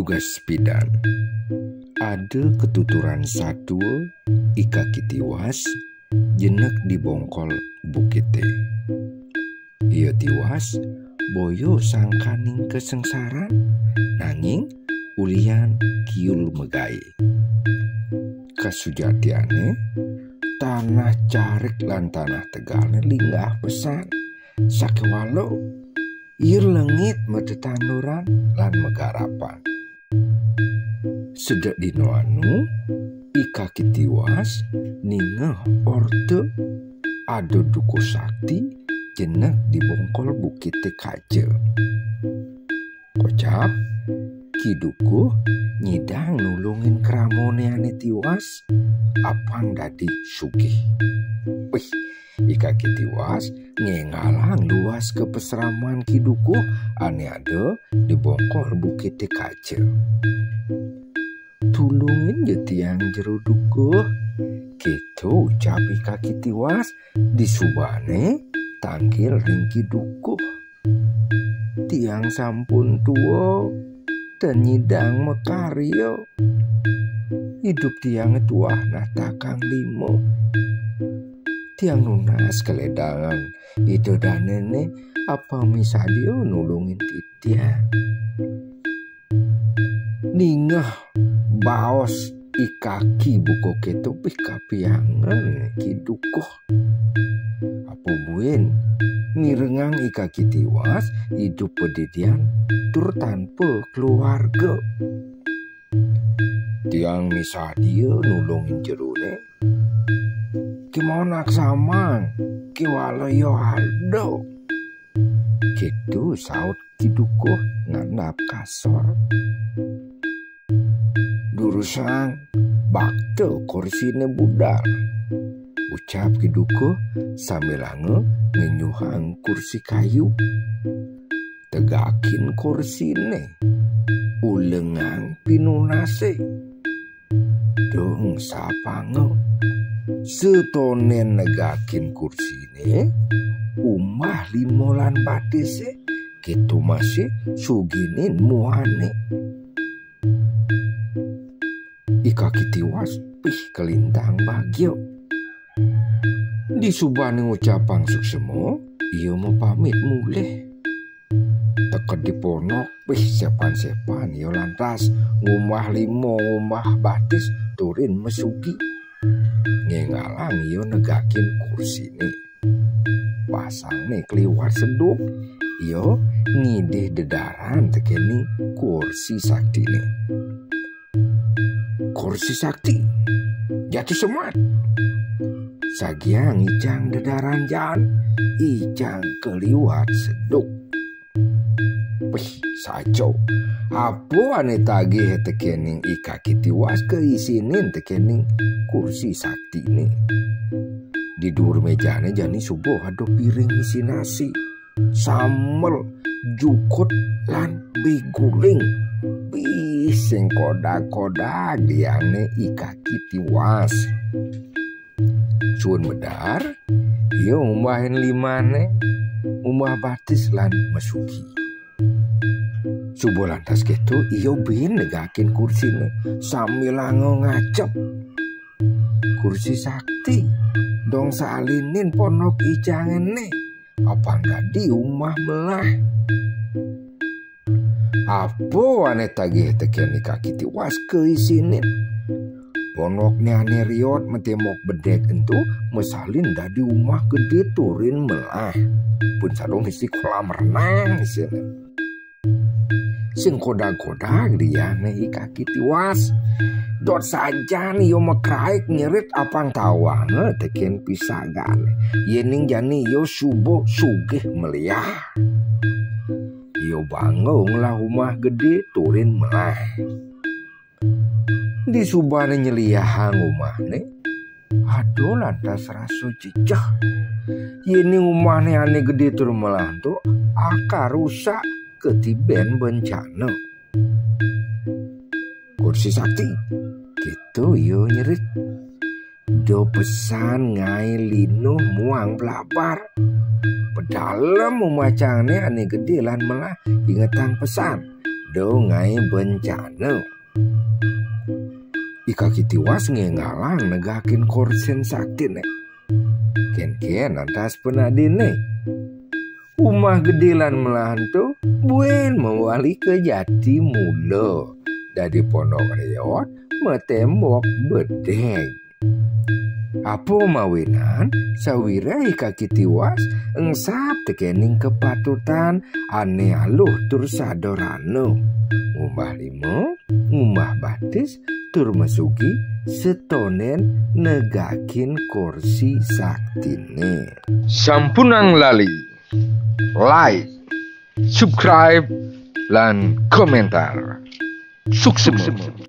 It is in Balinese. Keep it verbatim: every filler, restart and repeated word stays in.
Tugas pidan. Ada ketuturan satua I Kaki Tiwas jenek di bongkol bukite. Ia tiwas boya sangkaning kasangsaran, nanging ulihan kiul magae. Kasujatiane, tanah carik lan tanah tegalne linggah pesan. Sakéwala ia lengit matetanduran lan magarapan. Sedek dina anu, I Kaki Tiwas ningeh orta ada dukuh sakti jenek di bongkol bukite kaja. Kocap, Ki Dukuh nyidang nulungin kramane ane tiwas, apang dadi sugih. Wih, I Kaki Tiwas ngenggalang luas ka pasraman Ki Dukuh ane ada di bongkol bukite kaja. "Tulungin ja tiang, Jero Dukuh," kéto ucap I Kaki Tiwas, disubane tangkil ring Ki Dukuh. "Tiang sampun tua, ten nyidang makarya. Idup tiange tuah nah takang lima. Tiang nunas kaledangan Ida Danene, apang misadia nulungin titiang." Ningeh baos I Kaki buka kéto, pih kapiangen Ki Dukuh. Apa buin mirengang I Kaki Tiwas idup padidian tur tanpa keluarga. "Tiang misadia nulungin jerone. Kémaon aksamang, kéwala ya ada," kéto saut Ki Dukuh ngandap kasor. "Durusang bakta kursine budal," ucap Ki Dukuh sambilanga ngenyuhang kursi kayu. "Tegakin kursine, ulengang pinunase. Dong sapanga. Setonden negakin kursine, umah lima lan batise, kéto masih sugihnin muane." I Kaki Tiwas pih kalintang bagia. Disubane ngucapang suksma, ia mapamit mulih. Teka di pondok, pih sepan-sepan ia lantas ngumah lima, ngumah batis, turin masugi. Ngenggalang ia negakin kursine. Pasangne kaliwat seduk, ia ngidih dedaran tekening kursi saktine. "Kursi sakti, jati semat. Sagiang icang dedaran jaan, icang kaliwat seduk." Pih, saja. Apa ane tagih tekening I Kaki Tiwas kaisinin tekening kursi saktine. Di duur mejane jani suba ada piring isi nasi, sambel, jukut, lan biguling. Pih, sing kodag-kodag diangne I Kaki Tiwas. Suun medar, ia ngumbahin limane, ngumah batis lan masugi. Suba lantas kéto, ia buin negakin kursine, sambilanga ngacep. "Kursi sakti, dong salinin pondok icange né, apang dadi umah melah." Apa ane tagih teken I Kaki Tiwas kaisinin. Pondokne ane riot matémbok bedek ento masalin dadi umah gedé turin melah. Pun sareng isi kolam renang isine. Sing kodag-kodag diangne I Kaki Tiwas. Dot sajan ia makraik nyerit apang tawanga teken pisagane. Yening jani ia suba sugih meliah. Ia bangga ngelah umah gedé turin melah. Disubane nyeliahang umahne, ada lantas rasa jejeh. Yening umahne ane gedé tur melah ento, akal rusak ketiben bencana. Kursi sakti, gitu ia nyerit. Do pesan ngae linuh muang blabar. Pedalem umah cangne ane gedé lan melah ingetang pesan. pada ngaé bencana. I Kaki Tiwas ngéngalang negakin korsin saktiné. Kénkén lantas penadiné. Umah gedé lan melahan to buin mawali ka jati mula. Dadi pondok réot, matémbok bedeg. Apa mawinan sawiréh I Kaki Tiwas engsap tekéning kapatutan ané aluh tur sadorana. Ngumbah lima, ngumbah batis, tur masugi satonden negakin korsi saktiné. Sampunang lali like, subscribe, lan komentar. Suksma.